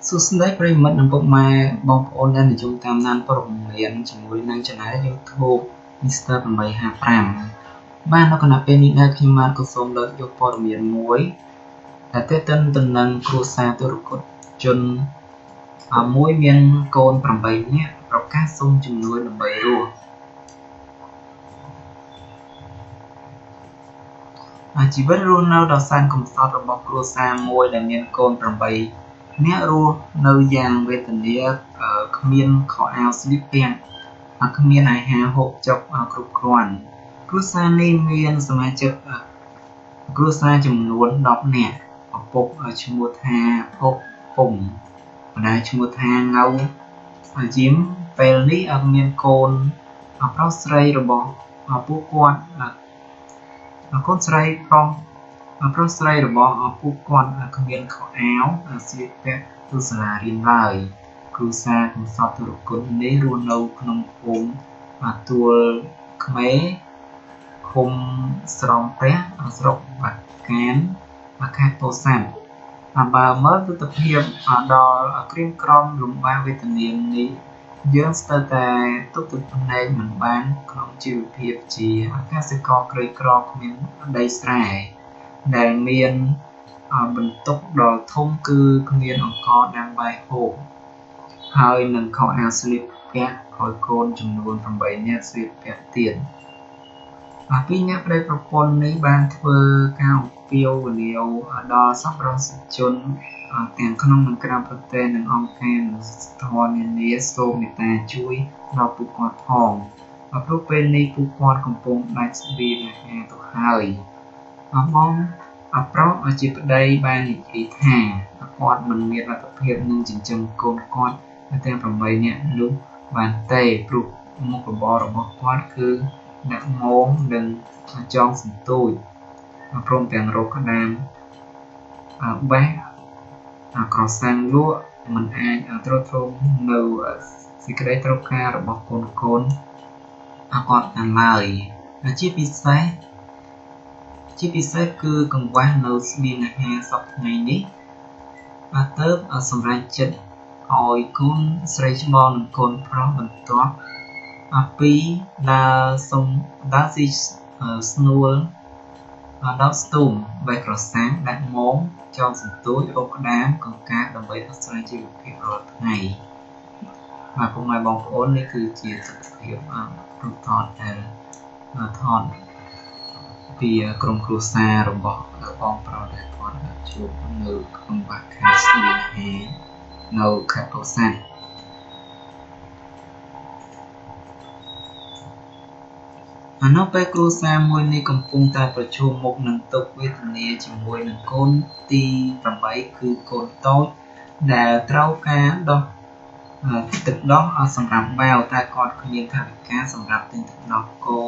សួស្តីប្រិយមិត្តនិងពុកម៉ែបងប្អូនដែលនិយមតាមដានព័ត៌មានជាមួយនឹង Channel YouTube Mr 855បាទនៅខណៈពេលនេះដែរខ្ញុំបាទក៏សូមលើកយកព័ត៌មានមួយដែលទាក់ទិនទៅនឹងគ្រួសារទុរគតជនមួយមានកូន8នាក់ប្រកាសសុំជំនួយដើម្បីរស់ជីវិតរស់នៅដ៏សែនកម្សត់របស់គ្រួសារមួយដែលមានកូន8នាក់រស់នៅយ៉ាងវេទនាគ្មានខោអាវស្លៀកពាក់គ្មានអាហារហូបចុកគ្រប់គ្រាន់គ្រួសារនេះមានសមាជិកគ្រួសារចំនួន10នាក់ឪពុកឈ្មោះថាភពពុំម្ដាយឈ្មោះថាងៅយឹមពេលនេះមានកូនប្រុសស្រីរបស់ពួកគាត់កូនស្រីប្រុសស្រីរបស់ពួកគាត់គ្មានខោអាវស្លៀកពាក់ទៅសាលារៀនឡើយគ្រួសារកំសត់ទុរគតនេះរស់នៅក្នុងភូមិទួលក្មេឃុំស្រោមព្រះស្រុកបាកានខេត្តពោធិ៍សាត់បើមើលទិដ្ឋភាពដល់ក្រៀមក្រំលំបាកវេទនានេះយើងស្ទើរតែទប់ទឹកភ្នែកមិនបានក្នុងជីវភាពជាកសិករក្រីក្រគ្មានដីស្រែដែលមានបន្ទុកដ៏ធំគឺគ្មានអង្ករដាំបាយហូបហើយនឹងខោអាវស្លៀកពាក់ឲ្យកូនចំនួន8នាក់ស្លៀកពាក់ទៀតពីរនាក់ប្តីប្រពន្ធនេះបានធ្វើការអំពាវនាវដល់សប្បុរសជនទាំងក្នុងនិងក្រៅប្រទេសនិងអង្គការមនុស្សធម៌នានាសូមមេត្តាជួយដល់ពួកគាត់ផងព្រោះពេលនេះពួកគាត់កំពុងដាច់ស្បៀងអាហារទៅហើយបងប្រុសជាប្តីបាននិយាយថាគាត់មិនមានលទ្ធភាពនឹងចិញ្ចឹមកូនគាត់ទាំង8នាក់នោះបានទេព្រោះមុខរបររបស់គាត់គឺដាក់មងនិងចងសន្ទូចព្រមទាំងរកក្តាមបេះក្រសាំងលក់មិនអាចទ្រទ្រង់នៅសេចក្តីត្រូវការរបស់កូនគាត់បានឡើយជាពិសេសគឺកង្វះនៅស្បៀងអាហារសព្វថ្ងៃនេះបាទទើបសម្រេចចិត្តឲ្យកូនស្រីច្បងនិងកូនប្រុសបន្ទាប់ពីដើរសុំដើរស៊ីស្នួលដល់ស្ទូងបេះក្រសាំងដាក់មងចងសន្ទូចរកក្តាមកង្កែបដើម្បីដោះស្រាយជីវភាពរាល់ថ្ងៃបាទពុកម៉ែបងប្អូននេះគឺជាទិដ្ឋភាពរូបថតដែលថតពីក្រុមគ្រួសាររបស់បងប្រុសដែលគាត់ជួបនៅក្នុងបាខាស្បៀងអាហារនៅខេត្តពោធិ៍សាត់នៅពេលគ្រួសារមួយនេះកំពុងតែប្រឈមមុខនឹងទុក្ខវេទនាជាមួយនឹងកូនទី8គឺកូនតូចដែលត្រូវការដោះទឹកដោះសម្រាប់បាវតែគាត់គ្មានថវិកាសម្រាប់ទិញទឹកដោះគោ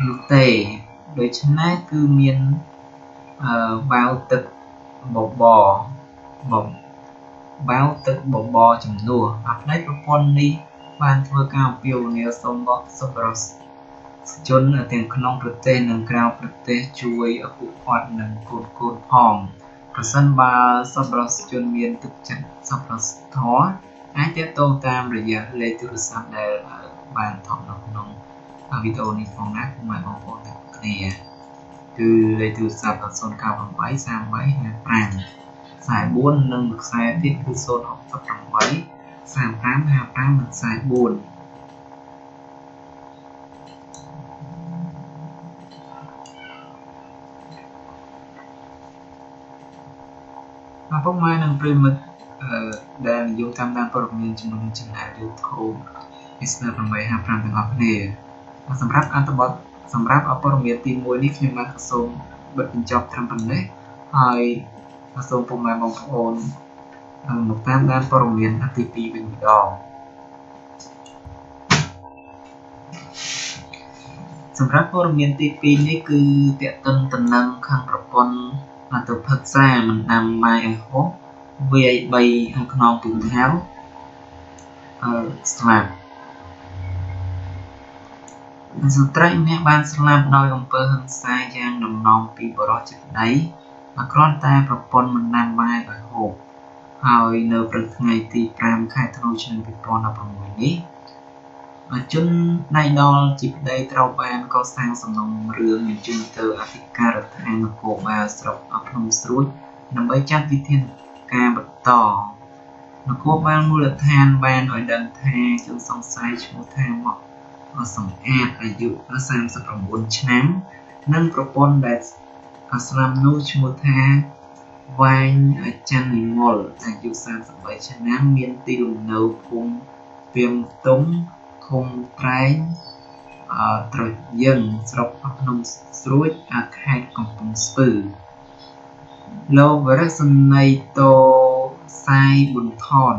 នោះទេដូច្នេះគឺមានបាវទឹកបបបាវទឹកបបរជំនួសផ្នែកប្រព័ន្ធនេះបានធ្វើការអំពាវនាវសូមសប្បុរសជនទាំងក្នុងប្រទេសនិងក្រៅប្រទេសជួយពួកគាត់និងកូនៗផងប្រសិនបើសប្បុរសជនមានទឹកចិត្តសប្បុរសធម៌អាចទាក់ទងតាមរយៈលេខទូរស័ព្ទដែលបានថតនៅក្នុងវីដេអូនេះផងណាពុកម៉ែបងប្អូនទាំងគ្នាគឺលេខទូរស័ព្ទ098 33 55 44និងមួយខ្សែទៀតគឺ068 35 55និង44ពុកម៉ែនិងប្រិយមិត្តដែលនិយមតាមដានព័ត៌មានជាមួយនឹង Channel YouTube Mr 855ទាំងអស់គ្នាសម្រាប់អត្ថបទសម្រាប់ព័ត៌មានទី1នេះខ្ញុំបាទក៏សូមបិទបញ្ចប់ត្រឹមប៉ុណ្ណេះហើយសូមពុកម៉ែបងប្អូនមកតាមដានព័ត៌មានទី2វិញម្ដងសម្រាប់ព័ត៌មានទី2នេះគឺទាក់ទិនទៅនឹងខាងប្រព័ន្ធទៅផឹកសាមិនដាំបាយឲ្យហូបវាយ3ខ្នងពូថៅស្លាប់ស្ត្រីម្នាក់បានស្លាប់ដោយអំពើហិង្សាយ៉ាងដំណំពីបុរសជាប្តី គ្រាន់តែប្រពន្ធមិនដាំបាយឲ្យហូបហើយនៅព្រឹកថ្ងៃទី5ខែធ្នូឆ្នាំ2016នេះជនដៃដល់ជាប្តីត្រូវបានកសាងសំណុំរឿងបញ្ជូនទៅអធិការដ្ឋាននគរបាលស្រុកភ្នំស្រួចដើម្បីចាត់វិធានការបន្តនគរបាលមូលដ្ឋានបានឲ្យដឹងថាជនសង្ស័យឈ្មោះថាមកសំអាតអាយុ39ឆ្នាំនិងប្រពន្ធដែលស្លាប់នោះឈ្មោះថាវ៉ាងច័ន្ទនិមលអាយុ33ឆ្នាំមានទីលំនៅភូមិពាមទុងឃុំត្រែងត្រយឹងស្រុកភ្នំស្រួចខេត្តកំពង់ស្ពឺលោកវរសេនីយ៍តោសាយប៊ុនថន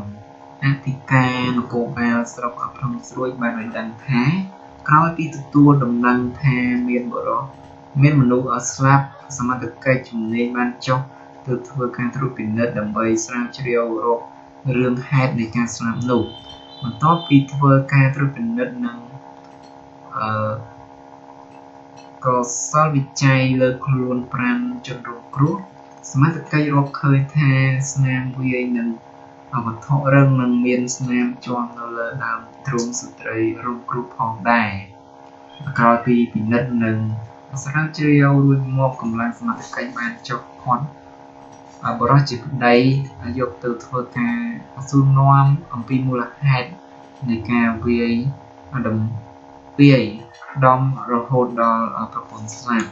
អធិការនគរបាលស្រុកភ្នំស្រួចបានឲ្យដឹងថាក្រោយពីទទួលដំណឹងថាមានបុរសមានមនុស្សស្លាប់សមត្ថកិច្ចជំនាញបានចុះទៅធ្វើការត្រួតពិនិត្យដើម្បីស្រាវជ្រាវរករឿងហេតុនៃការស្លាប់នោះបន្ទាប់ពីធ្វើការត្រួតពិនិត្យនិងកោសលវិច័យលើខ្លួនប្រាណជនរងគ្រោះសមត្ថកិច្ចរកឃើញថាស្នាមវាយនឹងវត្ថុរឹងនិងមានស្នាមជាំនៅលើដើមទ្រូងស្ត្រីរងគ្រោះផងដែរក្រោយពីពិនិត្យនិងស្រាវជ្រាវរួចមកកម្លាំងសមត្ថកិច្ចបានចុះឃាត់បុរសជាប្តីយកទៅធ្វើការសួរនាំអំពីមូលហេតុនៃការវាយដំពាយដំរហូតដល់ប្រពន្ធស្លាប់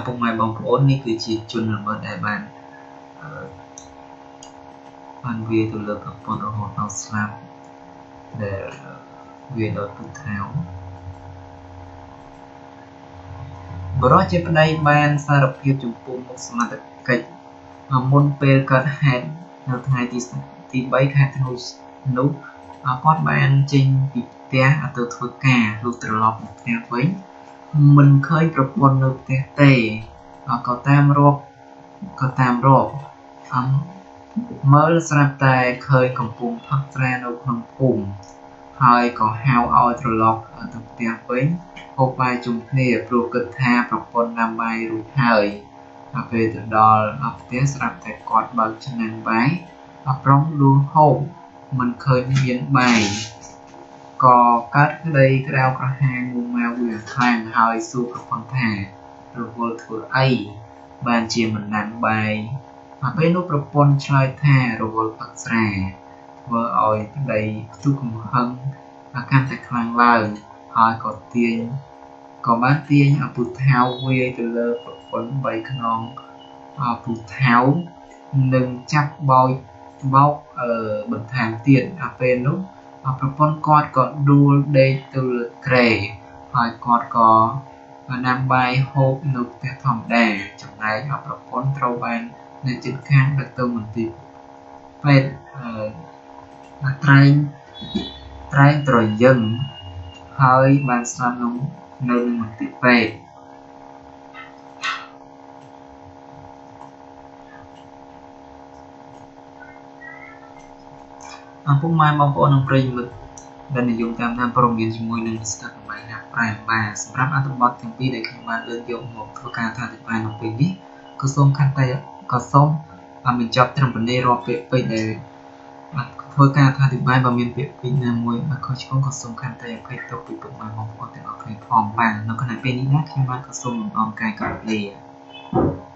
ពុកម៉ែបងប្អូននេះគឺជាជនល្មើសដែលបានវាយទៅលើប្រពន្ធរហូតដល់ស្លាប់ដែលវាយដោយពូថៅបុរសជាប្តីបានសារភាពចំពោះមុខសមត្ថកិច្ចមុនពេលកើតហេតុនៅថ្ងៃទី3ខែធ្នូនោះគាត់បានចេញពីផ្ទះទៅធ្វើការលុះត្រឡប់មកផ្ទះវិញមិនឃើញប្រពន្ធនៅផ្ទះទេក៏តាមរកមើលស្រាប់តែឃើញកំពុងផឹកស្រានៅក្នុងភូមិហើយក៏ហៅឲ្យត្រឡប់ទៅផ្ទះវិញហូបបាយជុំគ្នាព្រោះគិតថាប្រពន្ធដាំបាយរួចហើយពេលទៅដល់ផ្ទះស្រាប់តែគាត់បើកឆ្នាំងបាយប្រុងដួលហូបមិនឃើញមានបាយក៏កើតក្តីក្តៅក្រហាយមួម៉ៅយ៉ាងខ្លាំងហើយសួរប្រពន្ធថារវល់ធ្វើអីបានជាមិនដាំបាយពេលនោះប្រពន្ធឆ្លើយថារវល់ផឹកស្រាធ្វើឲ្យប្តីផ្ទុះកំហឹងកាន់តែខ្លាំងឡើងហើយក៏បានទាញពូថៅវាយទៅលើប្រពន្ធ3ខ្នងពូថៅនិងចាប់បោកបន្ថែមទៀតពេលនោះប្រពន្ធគាត់ក៏ដួលដេកទៅលើគ្រែហើយគាត់ក៏ដាំបាយហូបនៅផ្ទះធម្មតាចំណែកប្រពន្ធត្រូវបានអ្នកជិតខាងដឹកទៅមន្ទីរពេទ្យត្រែងត្រយឹងហើយបានស្លាប់នៅនឹងមន្ទីរពេទ្យពុកម៉ែបងប្អូននិងប្រិយមិត្តដែលនិយមតាមដានព័ត៌មានជាមួយនឹង Mr. 855បាទសម្រាប់អត្ថបទទាំងពីរដែលខ្ញុំបានលើកយកមកធ្វើការអធិប្បាយនៅពេលនេះក៏សូមបញ្ចប់ត្រឹមប៉ុណ្ណេះរាល់ពាក្យពេចន៍ដែលធ្វើការអធិប្បាយបើមានពាក្យពេចន៍ណាមួយខុសឆ្គងក៏សូមខន្តីអភ័យទោសពីពុកម៉ែបងប្អូនទាំងអស់គ្នាផងបាទនៅខណៈពេលនេះណាខ្ញុំបាទក៏សូមលំអរកាយគោរពលា។